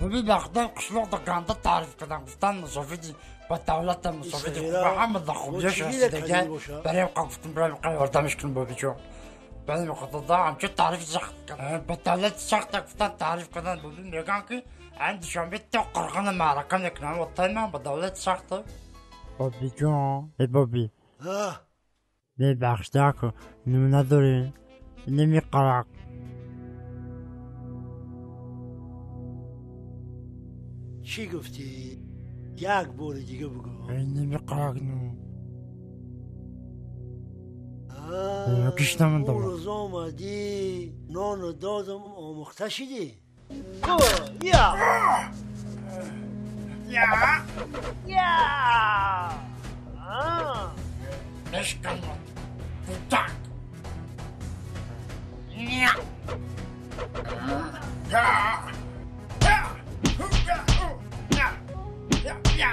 Боби бахта қишлоқда ганда таъриф кардам, гуфтан мусофири ба давлата мусофири хуб, ҳама да хубияш расидага. Барои гуфтам барои ёрдамаш кунам бобиҷон. Барои худода ҳамчун таъриф сахт кардам. Ба давлати сахта гуфтан таъриф кардан боби мегӯям ки ан Душанбе то қурғона маърака мекунам, отай ман ба давлати сахта. Бобиҷон, э боби. Мебахшед, ако намуна дорем. Намеқарак. Чӣ гуфтӣ? Як бори дига бугӯ. Намеқарак ну. Киштаман. Рӯз омадӣ, нону додам, омӯхта шидӣ. Я! Я! Я! Мешканот. Так. Я! Я! Я! Я!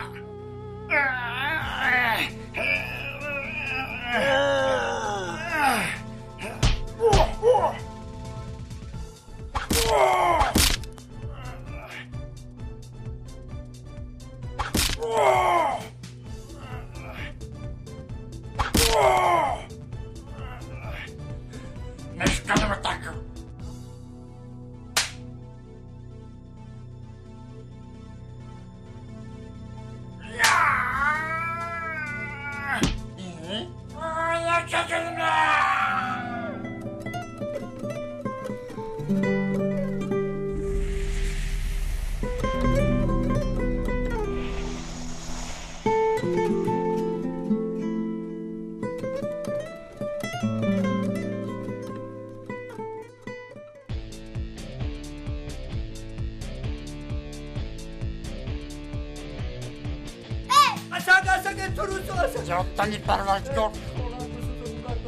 Ёттани парвардигор,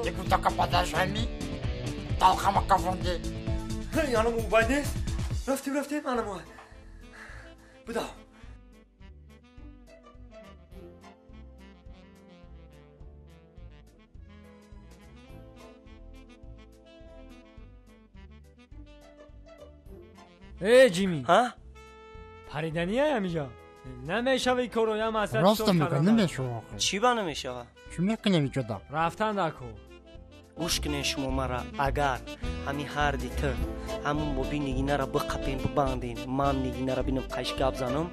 дегутака падашами талхама кафонди. Янам убай нест. Рафтем, рафтем, анам будав. Э Ҷими. Ҳа? Паридания ҳамиҷа. Намешава ин корро, я масъала. Рост мегӯ, намешава. Чӣ ба намешава? Чӣ мекунем иҷода? Рафтан дар кор. Гӯш кунен шумо мара, агар ҳамин ҳарди ту ҳамун боби нигинара биқапем, бибандем, ман нигинара бинам, қайш гап занам,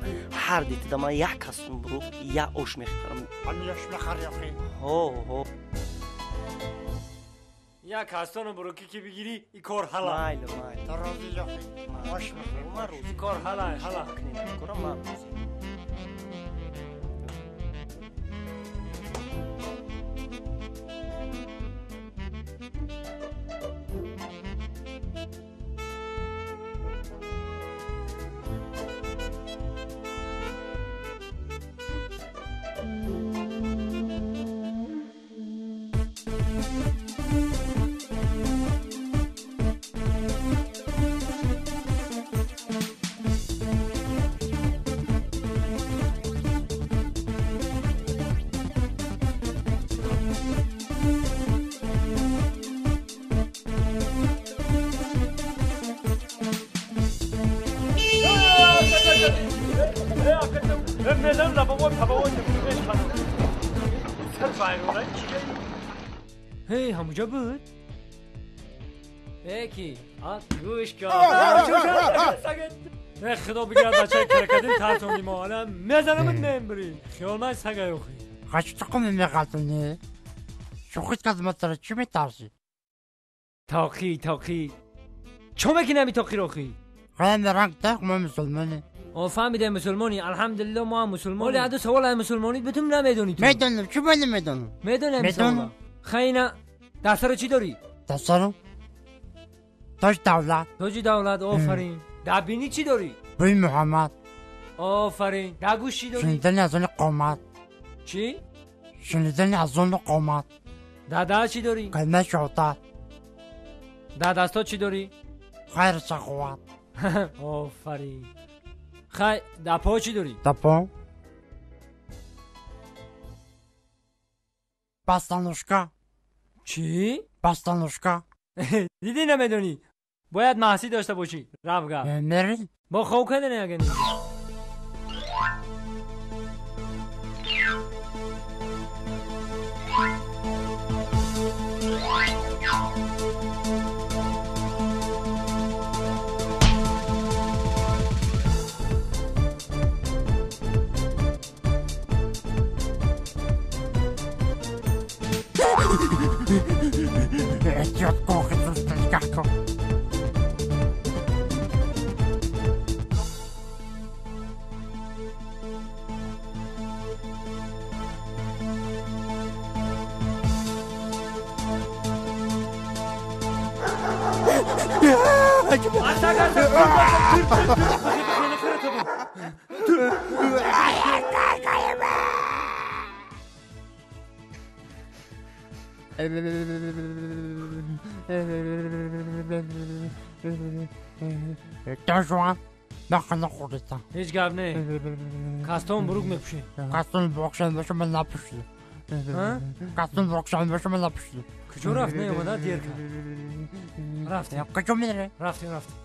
ҳарди туда ман як касум буруқ, як ош мехӯрам. Ҳамин ош мехӯри охи? Ҳо, ҳо. Як кастону бурукӣ ки бигирӣ, и кор ҳала. Майли, майли. Ту розӣ охи? Ош мехӯри? Ман розӣ. И кор ҳала, ҳала. Кунем, ман розӣ. Ҳей, ҳамуҷа буд? Э ки? А, гӯш кар. Э худо бигирад бачаи крокодил тарсонди мо. Ала мезанамат мембирӣ. Хиёл ман сагай охи. Қачтақум меғалтони? Шӯхит кардам тара, чӣ метарсӣ? Тоқӣ, тоқӣ. Чо мекунӣ ҳами тоқиро охи? Хеле ранг тақ мо мусулмонӣ. О фаҳмидем мусулмонӣ, алҳамдулилло мо ҳам мусулмонӣ. Оли аду савол ай мусулмонӣ битум намедонӣ ту. Медонам, чӣ ба намедонам? Медонам савола. Хайна, дастаро чӣ дорӣ? Дастаро? Тоҷ давлат. Тоҷи давлат, офарин. Дар бинӣ чӣ дорӣ? Бӯи Муҳаммад. Офарин. Дар гӯш чӣ дорӣ? Шунидани азони қомат. Чӣ? Шунидани азони қомат. Дар даҳ чӣ дорӣ? Калимаи шаҳодат. Дар дастҳо чӣ дорӣ? Хайру саховат. Офарин. Хай, дар по чӣ дорӣ? Дар по? Бастанушка. Чӣ? Бастанушка. Дидӣ намедонӣ? Бояд маҳсӣ дошта бошӣ. Рафга. Мери? Бо хов кардане агани. Эҳтиёт кун, хизмат нигаҳ кун. Дожуан нахана хӯрдита. Ҳеҷ гап не. Кастон бурук мепӯшем. Кастон бурукшан боша ман напӯшидам. Кастон бурукшан боша ман напӯшидам. Куҷо рафт? Наомада дер кард. Рафтем. Куҷо мере? Рафтем, рафтем.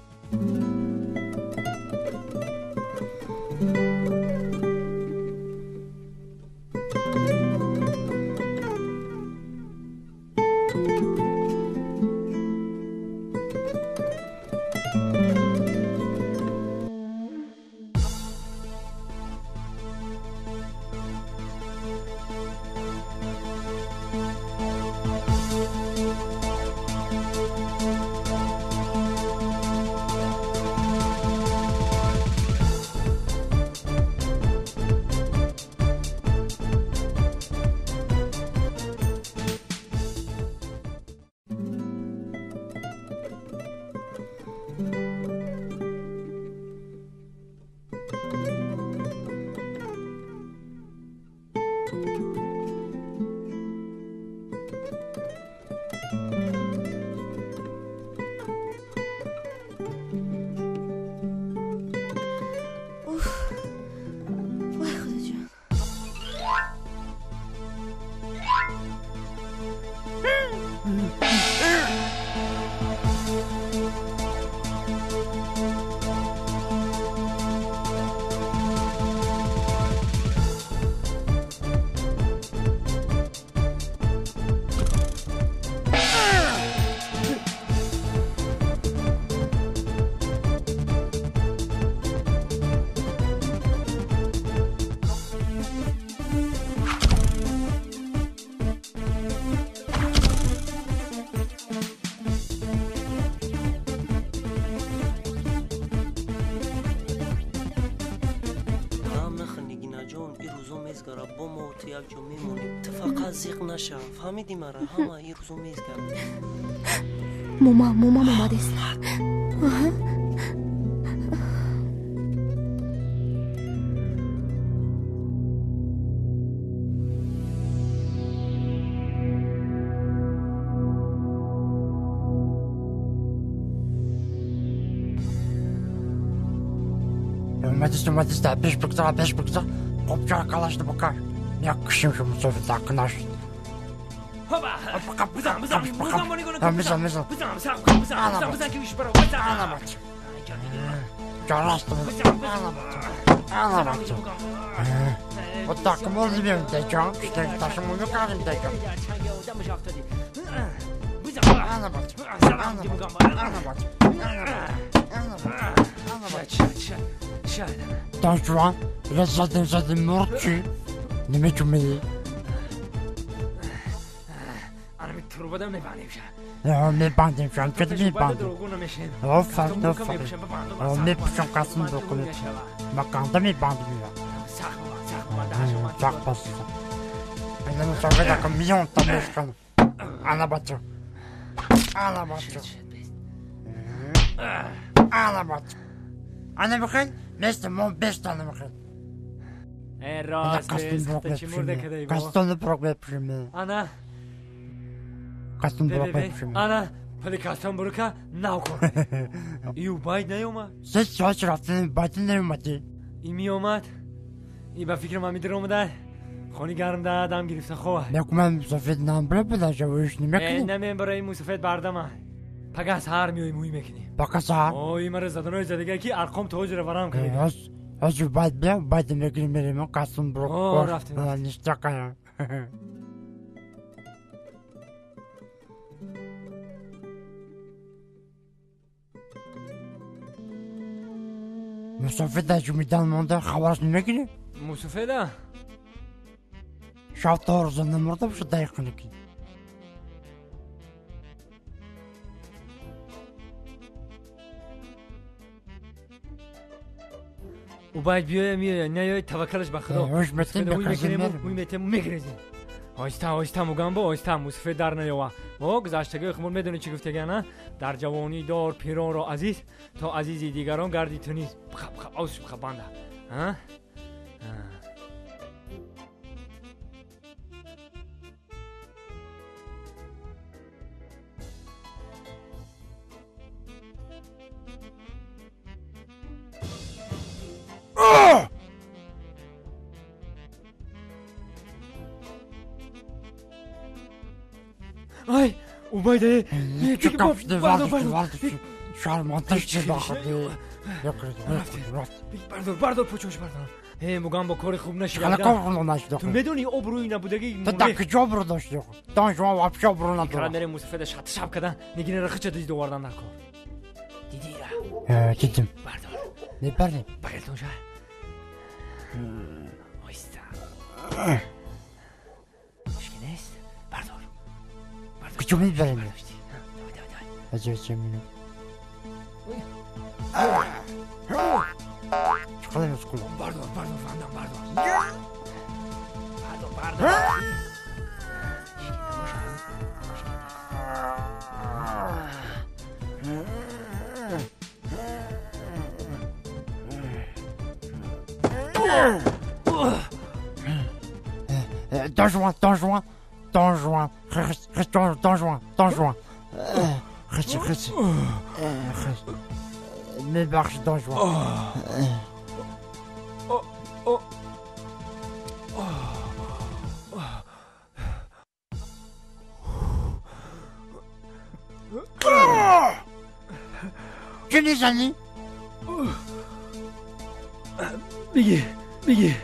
Фаҳмидӣ мара, ҳама ин рӯзо мезгард. Мома, момам омадест. Омадест, омадест, пеш бигзар, пеш бигзар. Қопчара калашни бикар. Як кишим шу мусофир дакнаш. Бизан, бизан, бизан, бизан, бизан, бизан, бизан, бизан, ки виш баро, бизан. Ана бача. Жарастым. Ана бача. Ана бача. Вот так можно дечам, что ташым мукарым дечам. Ана бача. Ана бача. Ана бача. Ана бача. Ана бача. Дожуан, резадым задым мурчи. Неме чумели. Трубада мебандем ша. Мебандем ша, чё мебандем? Офарин, офарин. Мепӯшам касм докум. Маканда мебандем я. Сахт бас. Ана мусофир ка миллион тамошкан. Ана бача. Ана бача. Ана бача. Ана бихел, место мон беста ана бихел. Э, рост, чӣ мурда кадай бо? Кастон прок мепӯшем. Ана Кастон бурук мепӯшем. Ана, пули кастон бурука нав кор. И Убайд наёмад? Се соат рафтем, Убайд наёмадӣ. И меомад. И ба фикрам ҳамидир омада. Хони гарм да дам гирифта хова. Мегӯям мусофир намбра буда жавоиш намекунӣ? Э, намебара, ин мусофир бардама. Пага саҳар меоем ҳуй мекунем. Пага саҳар? Ой, мара заданои задага ки арқом то ҳозира варам кардага. Ҳозир баъд биям, баъд мегирем мерем, касум бро. О, рафтем. Ништакая. Мусофида ҷумидан монда хабараш намегирӣ? Мусофида? Шаб то рӯза намурда бошад дақиқаники. Убайд биёя меоя, наёй таваккалаш ба Худо. Ҳуш метем, ҳуй метем, мегрезем. Оҳиста, оҳиста Мугамбо, оҳиста мусофир дар наёва. О, гузаштагиҳои хумор медонӣ чӣ гуфтагиан, а? Дар ҷавонӣ дор пиронро азиз, то азизи дигарон гарди ту низ. Бихаб, бихаб, авсш бихаб банда. А? Ай, Убайда, бардор, бардор, пучош бардор. Э, Мугамбо кори хуб нашид. Ту медонӣ обрӯи набудагӣ. Ту дар куҷо обрӯ дошти? Дон шумо вообще обрӯ надорад. Мерем мусофида шат шаб кардан, нигинара хича дизд овардан дар кор. Дидира? Дидим. Бардор. Мебарем. Багалтон ша. Оҳиста. Мушкил нест? Бардор. Куҷо мебарем? Аҷаб минут. Чӣ мускул? Бардор, бардор, фандам, бардор. Бардор, бардор. Don Juan, Don Juan, Don Juan, Don Juan, Don Juan. خش خش خش میبخش Don Juan. چی میزنی؟ بگیر بگیر.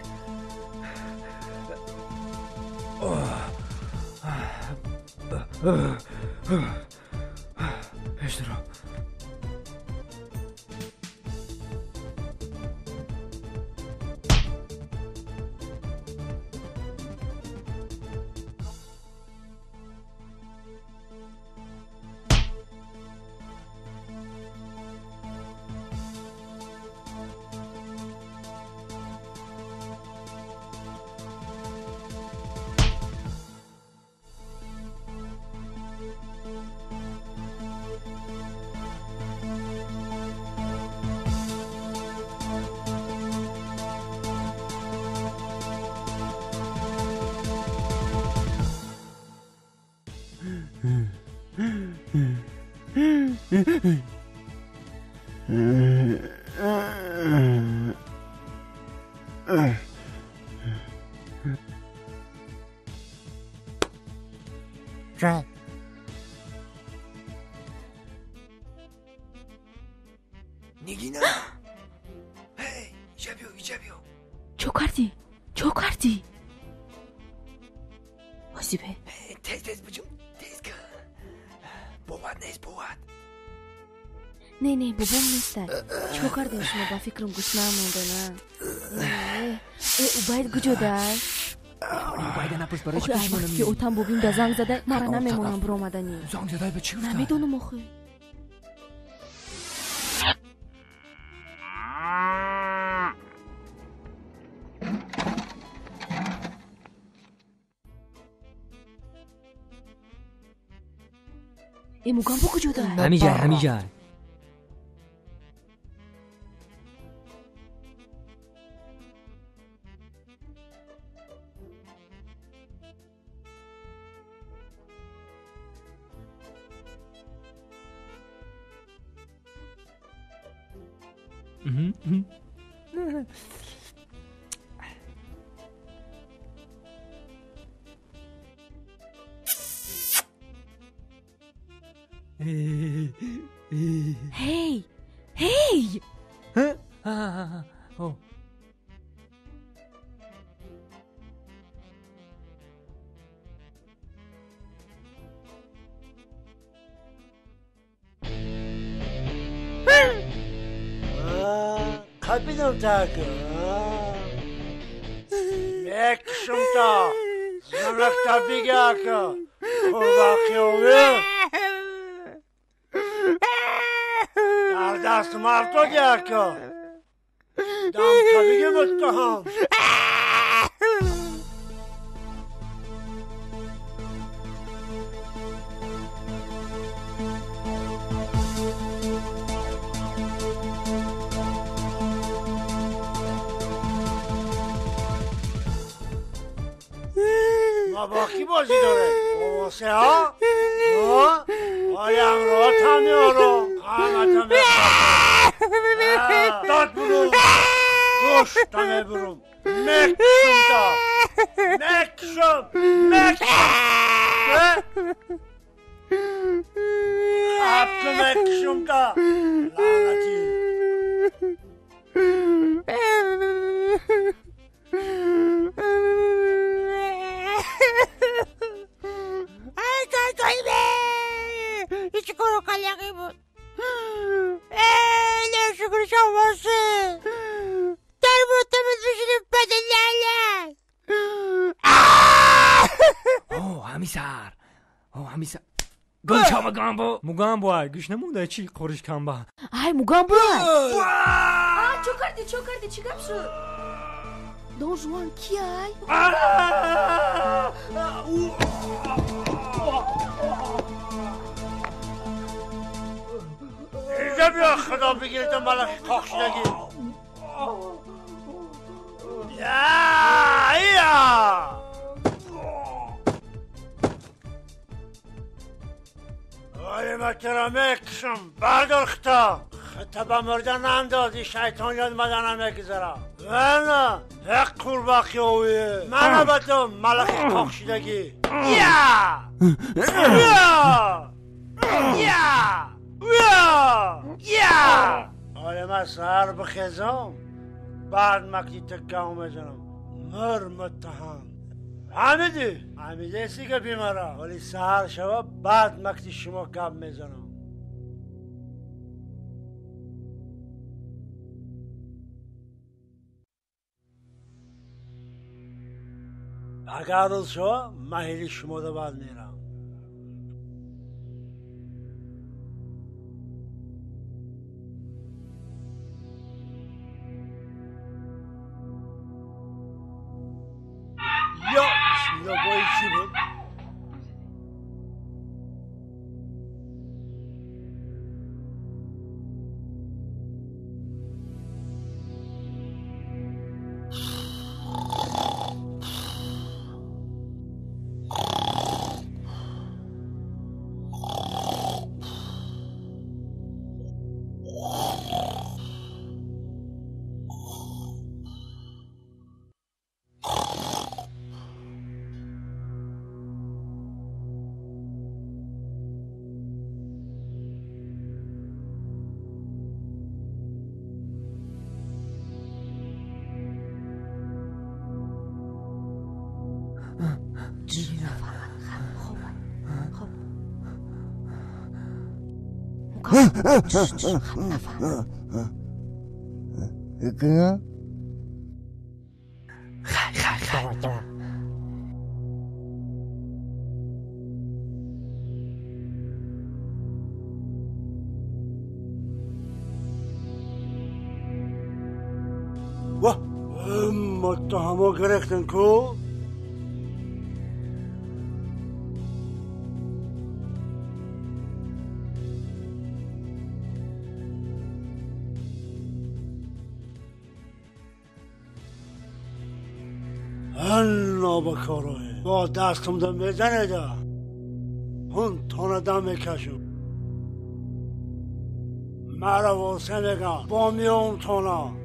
اشترا. Try. Нигина! Эй, иҷа биё, иҷа биё. Чо кардӣ? Чо кардӣ? Ҳосибе. Тез, тез биҷум, тез ка. Бовад нест, бовад. Не, не, бобом нестай. Чо кардем шумо ба фикрам гушна мондана? Э, Убайд куҷодай? Убайда напурс, барои чӣ Охи, пушмонам? вақте ки отам бобим да занг задай, мара намемонам биромаданӣ. Занг задай ба чӣ гуфта? Намедонам охи. Э, Мугамбо куҷодай? Ҳамиҷай, ҳамиҷай. Ҳей, ҳей! Қапидам так. Мекшумта. Занакта бигака. Қурбақиёве. Дар даст марто гиака. Дамта биги муттаҳам. با کی بازی داره؟ با واسه ها؟ آیا امروات هم میارو همه داد برو گوشت همه برو مکشم تا مکشم مکشم حبت مکشم تا لعنتی. Ҳамисар, ҳамисар, гумшо мугамбо, мугамбо, гӯш намонда чӣ қориш камба. Ай мугамбо, чо кардӣ, чо кардӣ, чӣ гап шуд? Дон Жуан ки ай? Инҷа биё, худо бигиритон малахи қоқшидагӣ. Я! ولی من تو را میکشم. بردار خطا خطا به مردن اندازی شیطان یاد مدنم میگذره. نه یک قورباغه اویه من به تو ملخ قاقشیدگی. یا یا یا یا یا. ولی من سهر بخیزم بعد مکتی تکام میزنم مر متهم. حمیدی حمیدی سی که بیماره ولی سهر شوه بعد مکتی شما گپ میزنم. اگر روز شوه من شما رو بعد میرم. یا بسم الله با چی بود؟ متهمو گرفتن کو؟ بکاروه با دستم دم بزنه دا هون تانه دم میکشم مرا واسه میگم با میام تانه.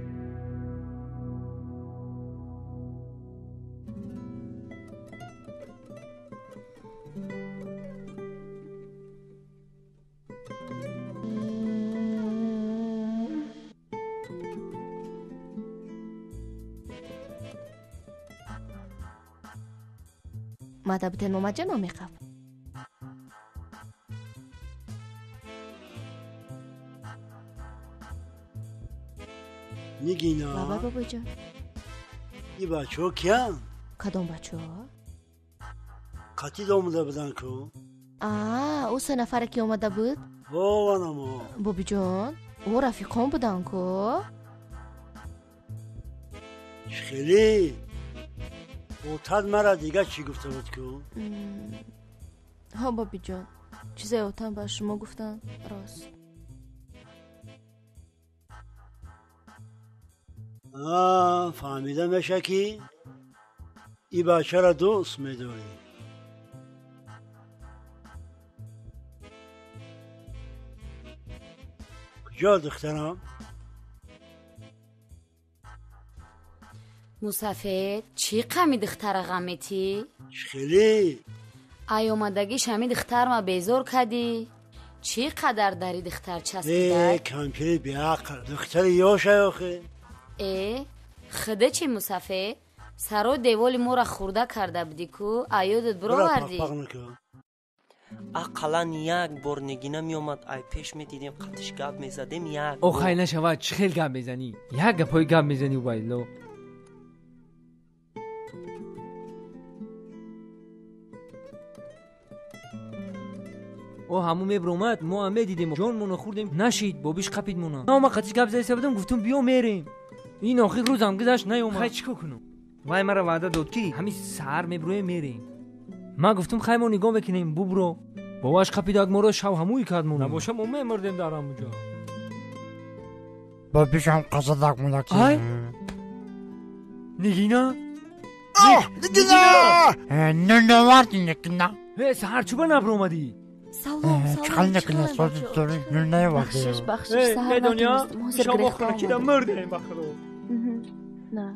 Мада бутен Момаджон мехав. Нигина. Баба бобоҷон. И бачаҳо киянд? Кадом бачаҳо? Қатид омада буданд ку? Аа, ӯ се нафаре ки омада буд? Вованамо. Бобиҷон, ӯ рафиқон буданд ку? Хеле. Отат мара дигар чӣ гуфта буд ку? Ҳо бобиҷон, чизе отам ба шумо гуфтанд рост. Фаҳмида меша ки и бачаро дӯст медорӣ. Куҷо духтарам? Мусафед, чӣ қами духтара ғам метӣ? Хеле. Ай омадагиш ҳами духтар ма безор кадӣ. Чӣ қадар дари духтар часпидай? Э, кампири беақл, духтари ёша охе. Э, худа чӣ Мусафед? Саро деволи моро хурда карда будӣ ку, аёдат бировардӣ. Ақаллан як бор Нигина меомад, ай пеш медидем, қатиш гап мезадем як. Охай нашавад, чӣ хел гап мезанӣ? Як гапҳои гап мезанӣ Убайдулло. О ҳамун мебиромад, мо ҳам медидем, ҷонмонро хӯрдем, нашид, бобиш қапидмона. Ма қатиш гап заиста будам, гуфтум биё мерем. Ин охир рӯзам гузашт, наёмад. Хай чӣ кор кунам? Вай мара ваъда дод ки ҳамин саҳар мебироем мерем. Ман гуфтум хай мо нигоҳ мекунем, бубро. Бобаш қапидак моро шав ҳамӯй кард мона. Набоша мо мемурдем дар ҳамуҷо. Бобишам қазадак мунаки. Ай? Нигина? Нигина! Нунаварди Нигина. Э, саҳар чӯба набиромадӣ? Салом, салом. Чиқал Нигина, сози тори нунаварди. Бахшиш, бахшиш, саҳар натонистам. Ҳозир гирехта омадам. Мурдем ба худо.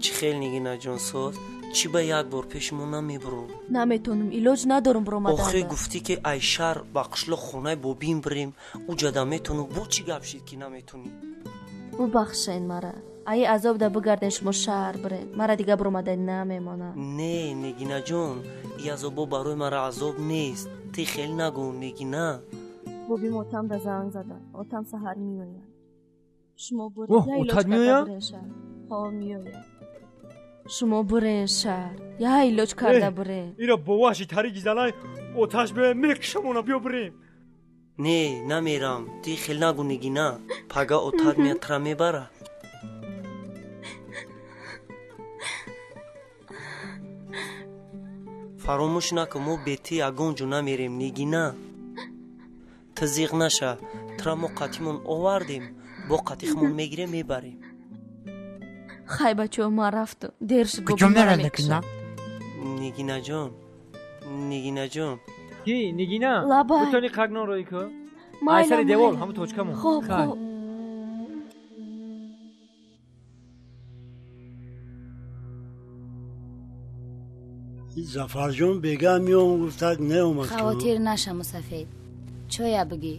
Чӣ хел Нигинаҷон соз? Чӣ ба як бор пеши мо намебурӣ? Наметонам, илоҷ надорам биромадан. Охир гуфтӣ ки ай шаҳр ба қишлоқ хонаи бобин бирем, ӯ ҷада метонам. Бо чӣ гап шид ки наметонӣ? Бубахшен мара. Ай азоб да бигарден шумо шаҳр бирен. Мара дига биромадан намемонам. Не, Нигинаҷон, и азобо барои мара азоб нест. Ти хел нагӯ, Нигина. Бобим отам да занг задан. Отам саҳар меояд. Шумо бурен. Отат меояд? Ҳо, меояд. Шумо бурен шаҳр. Я илоҷ карда бурен. Ира боваши тариги залай оташ биёя мекушамона, биё бурем. Не, намерам. Ти хел нагӯ, Нигина. Пага отат меяд, тра мебара. Фаромӯш накун, мо бе ти ягон ҷо намерем, Нигина. Ту зиғ наша. Тра мо қатимон овардем, бо қатихмон мегирем, мебарем. Хай бачаҳо, ман рафтам. Дер шуд, Куҷо мера Нигина? Нигинаҷон, Нигинаҷон. Ки, Нигина? Лабай. Бутони қагнон рои ку? Ай сари девол, ҳамун точкамон. Хоб, хоб. Зафарҷон бега меом гуфтак неомад. Хавотир наша Мусафед. Чоя бигӣ?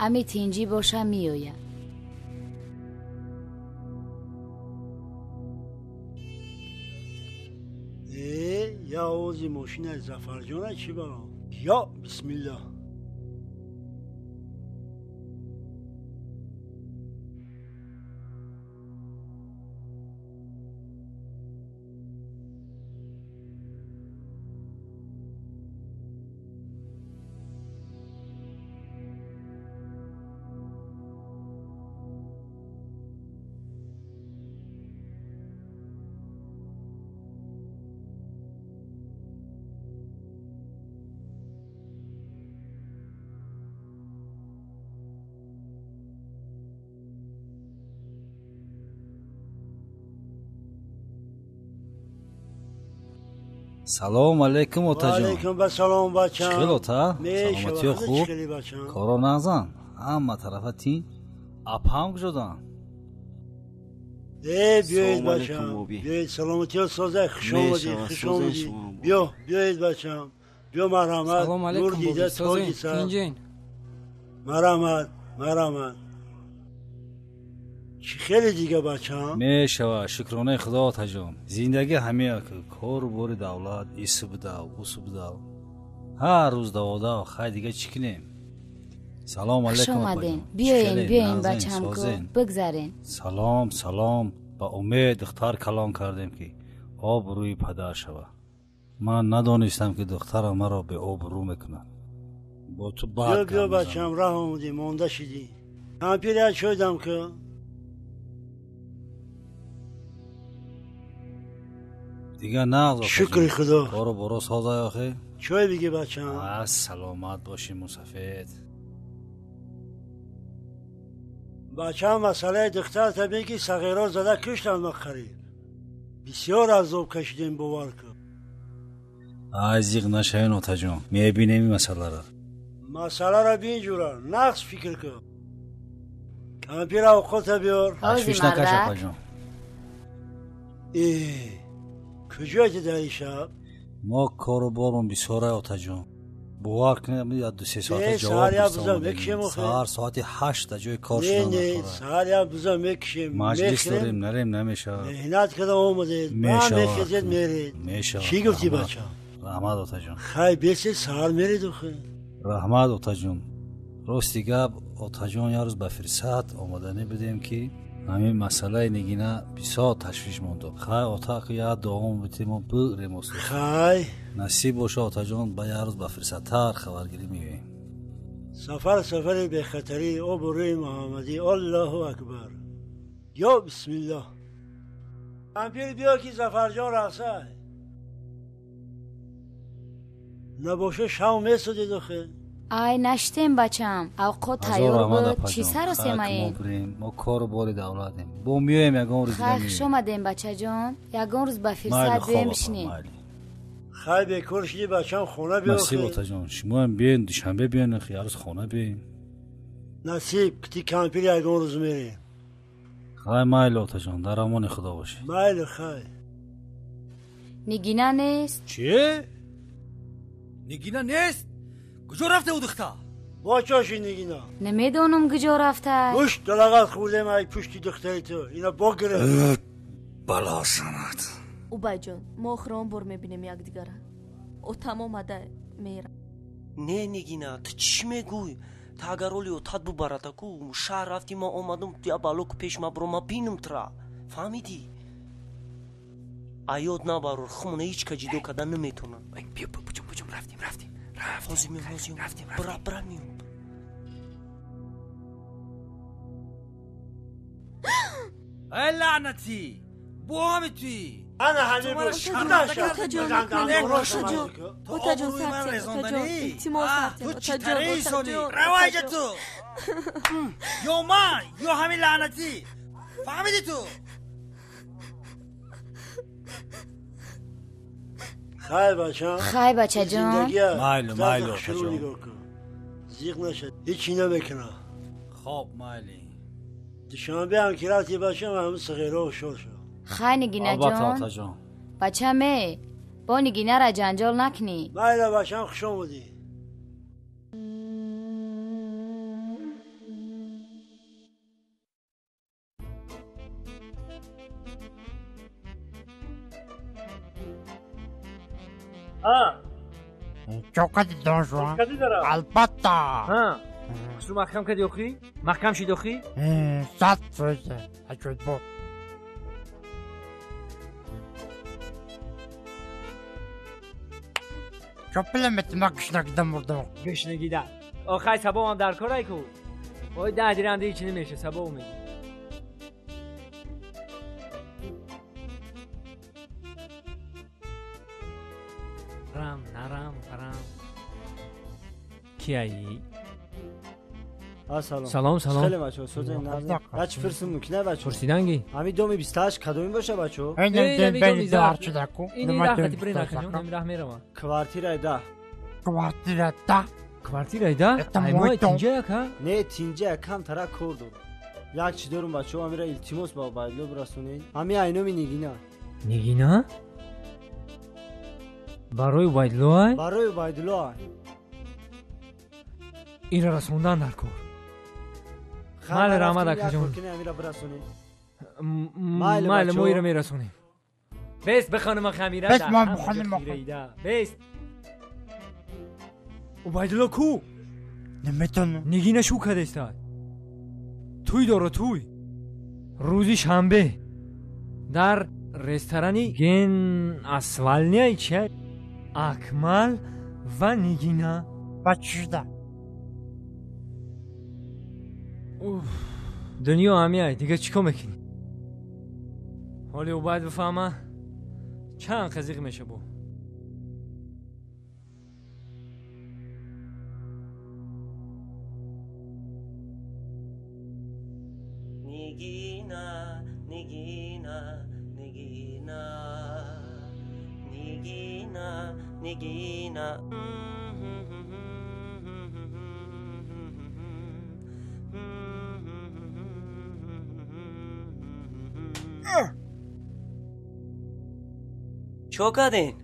Ами тинҷӣ боша меоя. Э, я овози мошинаи Зафарҷона чӣ баром? Ё бисмиллоҳ. Салом алейкум, отаҷон. Алейкум ба салом, бачам. Чӣ хел, ота? Саломатиё хуб? Коро нағзан? Ҳама тарафа тинҷ? Апам куҷодан? Э, биёед бачам. Биёед, саломатиё соза, хуш омадӣ, хуш омадӣ. Биё, биёед бачам. Биё, марҳамат. Нур дида, тоҷи сар. Марҳамат, марҳамат. Чӣ хеле дига бачам? Мешава, шукронаи худо отаҷон. Зиндагӣ ҳамеа ки кору бори давлат ису бидав, усу бидав. Ҳар рӯз даводав, хай дига чӣ кунем? Салом алейкум апаҷон. Биёен, биёен бачамко, бигзарен. Салом, салом. Ба умед духтар калон кардем ки обрӯи падар шава. Ман надонистам ки духтарам маро беобрӯ мекунад. Бо ту бад биё, биё бачам, раҳ омудӣ, монда шидӣ. Кампир як чой дам ку. Дига нағз. Шукри худо. Кору боро созай охи? Чой биги бачам. Аз саломат бошӣ мусафед. Бачам, масъалаи духтарта бин ки сағиро зада куштанд ма қариб. Бисёр азоб кашидем, бовар кун. Ай зиқ нашавен отаҷон, мебинем ин масъаларо. Масъаларо бин ҷура, нағз фикр кун. Кампир авқота биёр. Ташвиш накаш апаҷон. Э, куҷояти дар ин шаб? Мо кору бормон бисёрай отаҷон. Бовар кунед, я 2-3 соата ҷавоб саҳар соати 8 дар ҷои кор шудам. Не, саҳар як буза мекушем. Маҷлис дорем, нарем намешавад. Меҳнат карда омадед, мехезед меред. Мешавад. Чӣ гуфтӣ бачам? Раҳмат отаҷон. Хай бесед, саҳар меред охе. Раҳмат отаҷон. Рости гап отаҷон, як рӯз ба фирсат омаданӣ будем ки ҳамин масъалаи Нигина бисёр ташвиш монд. Хай ота, як дуом битем мо бирем. Хай насиб боша отаҷон, ба як рӯз ба фирсаттар хабаргирӣ меоем. Сафар сафари бехатарӣ, обрӯи муҳаммадӣ. Аллоҳу акбар. Ё бисмиллоҳ. Кампир биё ки Зафарҷон рафсай. Набоша шав месудед охе. Ай наштем бачам, авқот тайёр буд, чӣ сару семаем? Мо кору бори давлатем. Бо меоем ягон рӯз. Хай хуш омадем бачаҷон, ягон рӯз ба фирсат биёем бишинем. Хай бекор шиди бачам, хона биё. Насиб отаҷон, шумоам биёен, душанбе биёен, як рӯз хона биёем. Насиб, ки кампир ягон рӯз мерем. Хай майли отаҷон, дар амони худо бошед. Майли, хай. Нигина нест? Чӣ? Нигина нест? Куҷо рафта ӯ духтар? Бо чоши Нигина? Намедонам куҷо рафта. Гӯшт далағат хӯрдем ай пушти духтари ту. Ина бо гирифт. Бало санад. Убайҷон, мо охирон бор мебинем якдигара. Отам омада мера. Не, Нигина, ту чӣ мегӯй? Та агар оли отат бубарада ку, шаҳр рафти, ман омадам, я бало ку пеш ма биро, ма бинам тура. Фаҳмидӣ? Аёд набарор, хумона ҳеҷ ка ҷидо карда наметонам. Биё, буҷум, буҷум, рафтем, рафтем. Ҳозир меом, ҳозир меом. Бира, бира меом. Ай лаънатӣ! Бо ҳами туӣ! Ана ҳамин буд. Отаҷон, отаҷон, отаҷон, илтимос, ту чӣ таре инсонӣ? Равайҷа ту! Ё ман, ё ҳамин лаънатӣ! Фаҳмидӣ ту? Хай бачам. Хай бачаҷон. Майли, майли отаҷон. Зиқ нашад, ҳечи намекуна. Хоб, майли. Душанбе ҳам ки рафти бачам, ҳамин сағиро ҳушёр шав. Хай Нигинаҷон. Бачаме, бо Нигинара ҷанҷол накунӣ. Майла бачам, хуш омадӣ. Чокати донжуан. Албатта. Хусру маҳкам кардӣ охӣ? Маҳкам шид охӣ? 100%. Аҷоиб буд. Чопилемет ма гушнагида мурдам. Гушнагида. Охай сабоам дар корай ку. Ой 10 дирам диги чӣ намеша, сабо меги. Рам, нарам, парам. Кияи? Салом. Салом, салом. Хеле бачаҳо, созен нағз. Бачи пурсим мумкин бачаҳо? Пурсиданги? Ҳамин доми 28 кадоми боша бачаҳо? Ин раҳ қати бирин акаҷон, ҳамин раҳ меравам. Квартираи 10. Квартира 10. Квартираи 10? Ай мо тинҷа яка? Не, тинҷа якам тара кор дорам. Як чи дорум бачаҳо, ҳамира илтимос ба Убайдулло бирасонед. Ҳамин айноми Нигина. Нигина? Барои Убайдулло ай? Барои Убайдулло ай. Ира расондан дар кор. Майли, раҳмат, акаҷон. Амира бирасонед. Майли, мо ира мерасонем. Бест бихонем хамира. Бест мо бихонем. Бест. Убайдулло ку? Наметонам. Нигина шу кадестад. Туй дора туй. Рӯзи шанбе дар ресторани Ген Асвалния чи Акмал ва Нигина. Ба чӣ шуда? Дунё ҳамияй, дига чӣ кор мекунӣ? Ҳоли Убайд бифаҳма, чанд қазиқ меша бо. Нигина, Нигина, Нигина, Нигина, Нигина. Чо карден?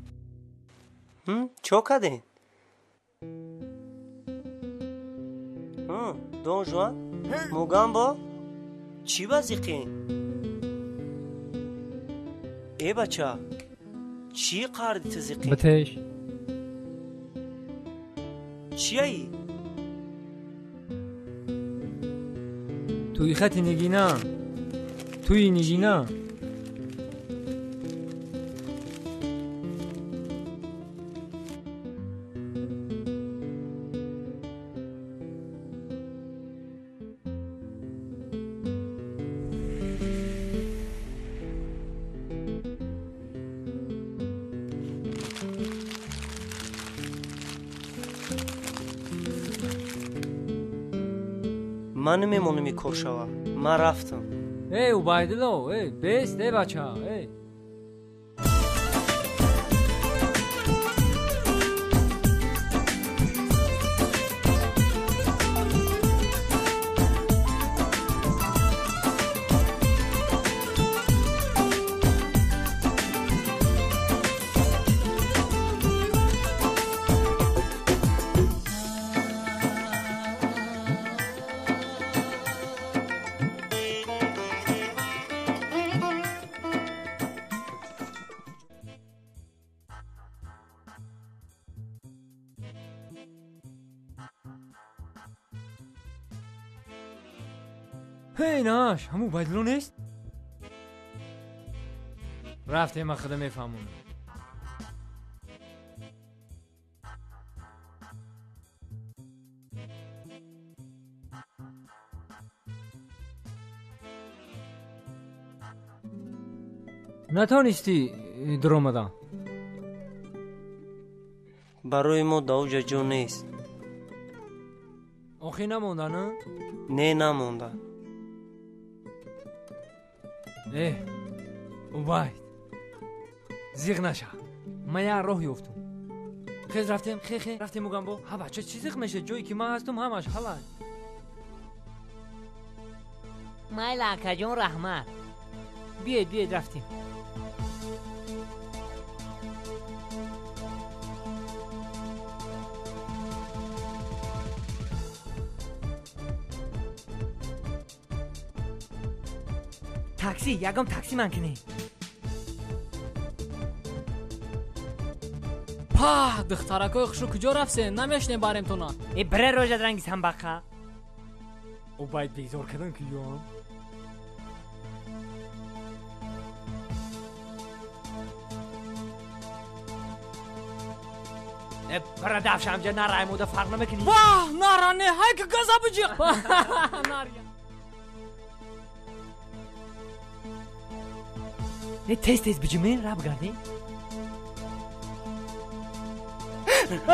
Чо карден? Дон Жуан? Мугамбо? Чӣ вазиқин? Э бача, чӣ қарди ту зиқин? Битеш. Чияи? Туи хати Нигина. Туи Нигина. Ман намемонам ин кор шава. Ман рафтам. Эй, Убайдулло, эй, бест, эй, бача, эй. Эй, наш, ҳаму Убайдулло нест? Рафтем, ман худа мефаҳмонам. Натонистӣ дуромадан? Барои мо давҷа ҷо нест. Охӣ намонда, на? Не, намонда. Э, Убайд, зиғ наша. Ман як роҳ ёфтум. Хез рафтем, хе рафтем Мугамбо. Ҳа бача, чӣ зиғ меша? Ҷое ки ман ҳастум ҳамаш ҳалай. Майла, акаҷон, раҳмат. Биёед, биёед, рафтем. Такси, ягон такси ман кунем. Пах, духтаракои хушрӯ куҷо рафтем? Намешнем баремтона. Э, бире рожад ранги самбақа. Убайд безор кардан ки ё. Э, бира давшамҷа нараймуда фарқ намекунӣ. Ваҳ, нара не, ҳай ки газа биҷиқ. Наря. Не, тез тез биҷумин, ра бигардем.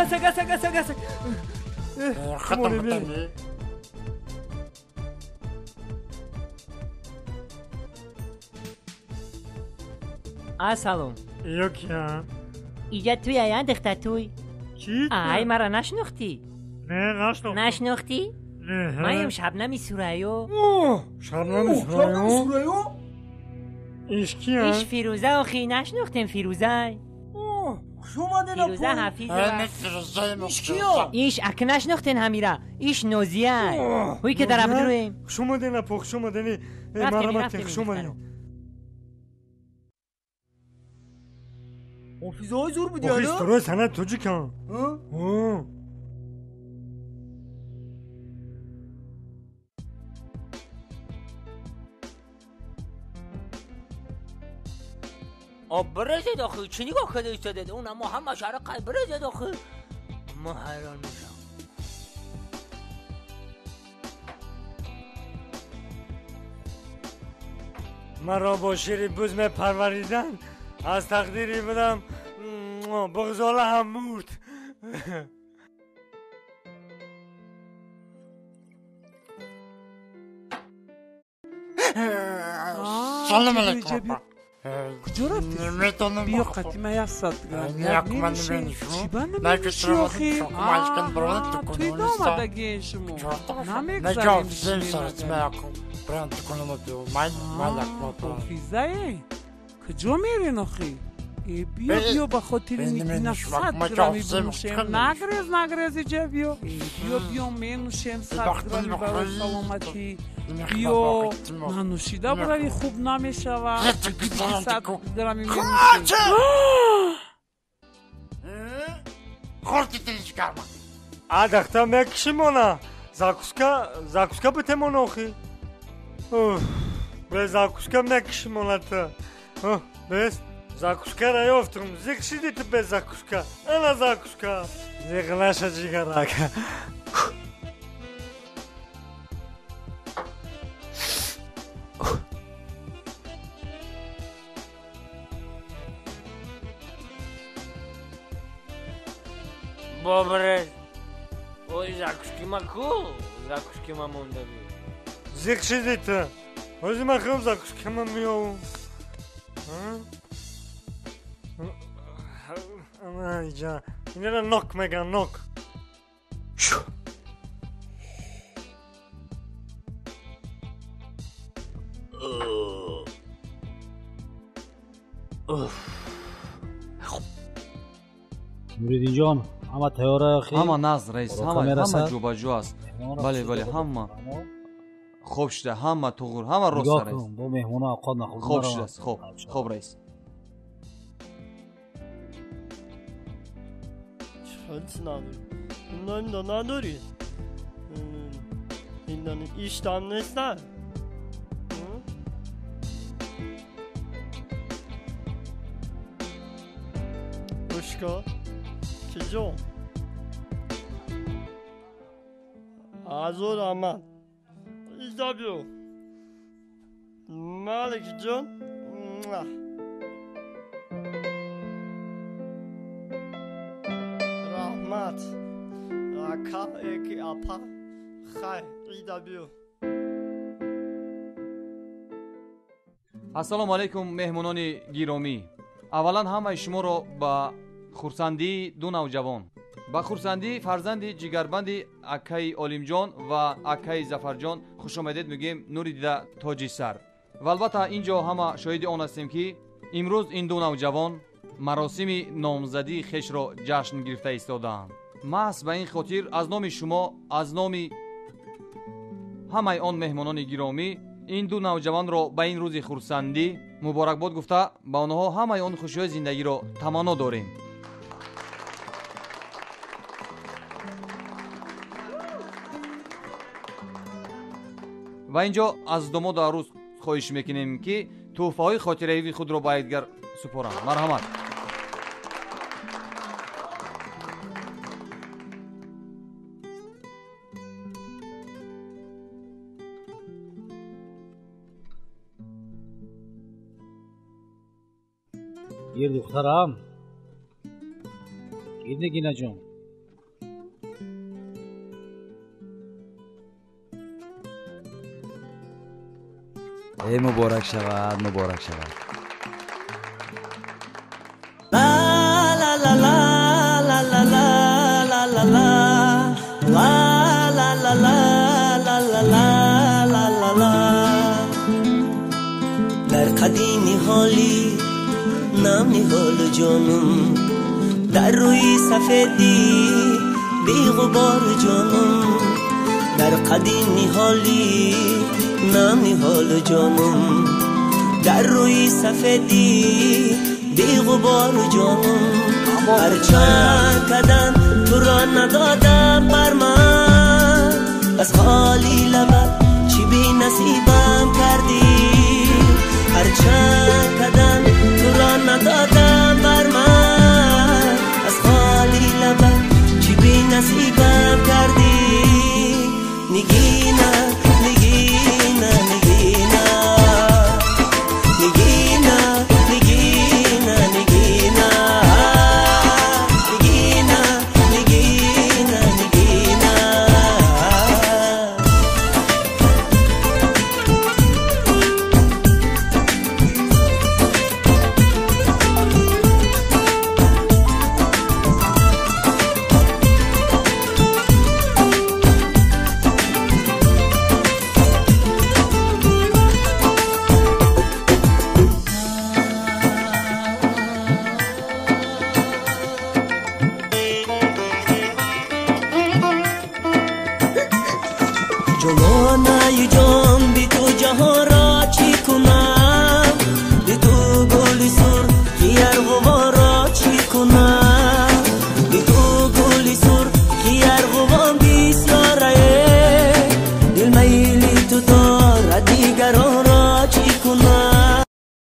Асак, асак, асак, асак. Хатам, хатам. Ассалом. Ё кия? Иҷа туй ая, духтар туй. Чӣ? Ай, мара нашинохтӣ? Не, нашинохтам. Нашинохтӣ? Не. Маем Шабнами Сурайё. Шабнами Сурайё? Иш кия? Иш Фирӯза, охи, нашинохтем Фирӯзай. Хуш омадин Фирӯза Ҳафизова. Иш ака нашинохтен ҳамира. Иш Нозия. Ҳуй ки дар абдуруем. Хуш омадин апо, хуш омадин. Марҳамат, хуш омадин. Ҳофизаҳои зур буди охи исторои санъати тоҷикам. Об бирезед охи, чӣ нигоҳ карда истодед? Он амо ҳамаш арақай, бирезед охи. Ман ҳайрон мешавам. Маро бо шири буз мепарвариданд, аз тақдири будам буғзола ҳам мурд. Салом алейкум. Куҷо рафтӣ? Наметонам. Биё қатӣ ма 100 грамм. Якман менишум. Чӣ ба намешӣ охи? Туй омадагиен шумо. Намегзарем. Ҳофизае? Куҷо мерен охи? Э биё, биё, ба хотири Нигина 100 грамми бинӯшем. Нагрез, нагрез, иҷа биё. Э биё, биё, менӯшем 100 грамми барои саломатӣ. Биё, нанӯшида бурави хуб намешавад. 100 грамми менӯшем. Адахта мекишимона. Закуска, закуска битемон охи. Бе закуска мекишимона ту. Бес закускара ёфтум. Зиқ шиди ту без закуска. Ана закуска. Зиқ наша ҷигарак. Бобрез. Ой, закуски ма ку? Закуски ма монда би. Зиқ шиди ту. Ҳозир ман худам закуска ма меёвам. Ана иҷа. Инара нок меган, нок. Нуриддинҷон, ҳама тайёра охи? Ҳама нағз, раис, ҳама ҳама ҷобаҷо аст. Бале, бале, ҳама. Хоб шуда, ҳама туғур, ҳама рост, раис. Бо меҳмона овқат нахӯрд. Хоб шудааст, хоб, хоб, раис. Надорӣ? Надорӣ? Иштам неста? Ушко, чиҷон? Азор Амад. Иҷа биё. Маликҷон. Раҳмат. Ака эки апа. Хай, ида биё. Ассалому алайкум, меҳмонони гиромӣ. Аввалан ҳамаи шуморо ба хурсандии ду навҷавон, ба хурсандии фарзанди ҷигарбанди акаи Олимҷон ва акаи Зафарҷон хушомадед мегӯем, нури дида тоҷи сар. Ва албатта ин ҷо ҳама шоҳиди он ҳастем, ки имрӯз ин ду навҷавон маросими номзадии хешро ҷашн гирифта истодаанд. Маҳз ба ин хотир аз номи шумо, аз номи ҳамаи он меҳмонони гиромӣ ин ду навҷавонро ба ин рӯзи хурсандӣ муборакбод гуфта, ба онҳо ҳамаи он хушиҳои зиндагиро таманно дорем. Ва ин ҷо аз домоду арӯз хоҳиш мекунем, ки тӯҳфаҳои хотираивии худро ба якдигар супоранд. Марҳамат. Гир, духтарам. Гир, Нигинаҷон. Эй, муборак шавад, муборак шавад. Ла ла ла ла ла ла ла ла ла ла ла ла ла ла ла ла ла ла ла. Дар қадими ҳоли нам ниҳолу ҷонум Дар рӯи сафедӣ беғубор ҷонам, дар қади ниҳолӣ нам ниҳол ҷонам, дар рӯи сафедӣ беғубор ҷонам. Ҳарчанд кадан туро надодам бар ман, аз холи лабат чӣ бенасибам кардӣ. Ҳарчанд кадан туро надодам бар ман, аз холи лабат чӣ бенасибам кардӣ. Нигина, нигина, нигина, нигина, нигина, нигина, нигина, нигина, нигина. Ҷононаи ҷон.